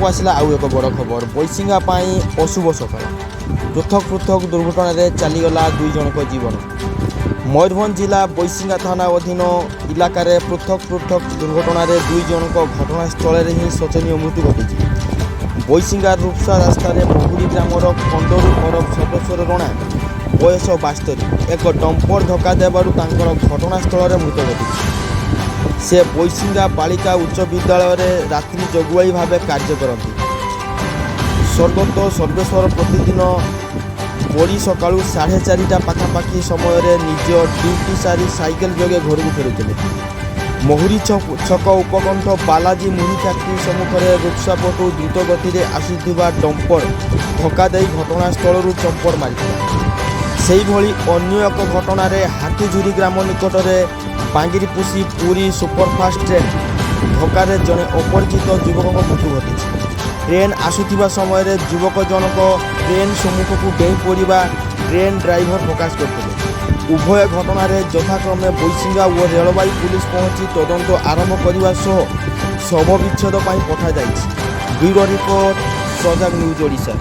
ସାମ୍ନାକୁ ଆସିଲା ଆଉ ଏକ ବଡ଼ ଖବର। ବୈଶିଙ୍ଗା ପାଇଁ ଅଶୁଭ ସକାଳ। ପୃଥକ ପୃଥକ ଦୁର୍ଘଟଣାରେ ଚାଲିଗଲା ଦୁଇ ଜଣଙ୍କ ଜୀବନ। ମୟୂରଭଞ୍ଜ ଜିଲ୍ଲା ବୈଶିଙ୍ଗା ଥାନା ଅଧୀନ ଇଲାକାରେ ପୃଥକ ପୃଥକ ଦୁର୍ଘଟଣାରେ ଦୁଇ ଜଣଙ୍କ ଘଟଣାସ୍ଥଳରେ ହିଁ ଶୋଚନୀୟ ମୃତ୍ୟୁ ଘଟିଛି। ବୈଶିଙ୍ଗା ରୂପସା ରାସ୍ତାରେ ମହୁରୀ ଗ୍ରାମର କଣ୍ଡରୁ ଓରଫ ସର୍ବେଶ୍ୱର ରଣା, ବୟସ 72, ଏକ ଡମ୍ପର ଧକ୍କା ଦେବାରୁ ତାଙ୍କର ଘଟଣାସ୍ଥଳରେ ମୃତ୍ୟୁ ଘଟିଛି। ସେ ବୈଶିଙ୍ଗା ବାଳିକା ଉଚ୍ଚ ବିଦ୍ୟାଳୟରେ ରାତ୍ରି ଜଗୁଆଳି ଭାବେ କାର୍ଯ୍ୟ କରନ୍ତି। ସ୍ୱର୍ଗତ ସର୍ବେଶ୍ୱର ପ୍ରତିଦିନ ବଡ଼ି ସକାଳୁ 4:30 ପାଖାପାଖି ସମୟରେ ନିଜ ଡ୍ୟୁଟି ସାରି ସାଇକେଲ ଯୋଗେ ଘରକୁ ଫେରୁଥିଲେ। ମହୁରୀ ଛକ ଉପକଣ୍ଠ ବାଲାଜୀ ମୁଢ଼ି ଫ୍ୟାକ୍ଟ୍ରି ସମ୍ମୁଖରେ ରୂପସା ପଟୁ ଦ୍ରୁତ ଗତିରେ ଆସୁଥିବା ଡମ୍ପର ଧକ୍କା ଦେଇ ଘଟଣାସ୍ଥଳରୁ ଚମ୍ପଟ ମାରିଥିଲା। ସେହିଭଳି ଅନ୍ୟ ଏକ ଘଟଣାରେ ହାତୀଝୁରି ଗ୍ରାମ ନିକଟରେ ବାଙ୍ଗିରିପୁଷି ପୁରୀ ସୁପରଫାଷ୍ଟ ଟ୍ରେନ୍ ଧକ୍କାରେ ଜଣେ ଅପରିଚିତ ଯୁବକଙ୍କ ମୃତ୍ୟୁ ଘଟିଛି। ଟ୍ରେନ୍ ଆସୁଥିବା ସମୟରେ ଯୁବକ ଜଣକ ଟ୍ରେନ୍ ସମ୍ମୁଖକୁ ଡେଇଁ ପଡ଼ିବା ଟ୍ରେନ୍ ଡ୍ରାଇଭର ପ୍ରକାଶ କରିଥିଲେ। ଉଭୟ ଘଟଣାରେ ଯଥାକ୍ରମେ ବୈଶିଙ୍ଗା ଓ ରେଳବାଇ ପୁଲିସ ପହଞ୍ଚି ତଦନ୍ତ ଆରମ୍ଭ କରିବା ସହ ଶବ ବିଚ୍ଛେଦ ପାଇଁ ପଠାଯାଇଛି। ବ୍ୟୁରୋ ରିପୋର୍ଟ, ସଜାଗ ନ୍ୟୁଜ୍ ଓଡ଼ିଶା।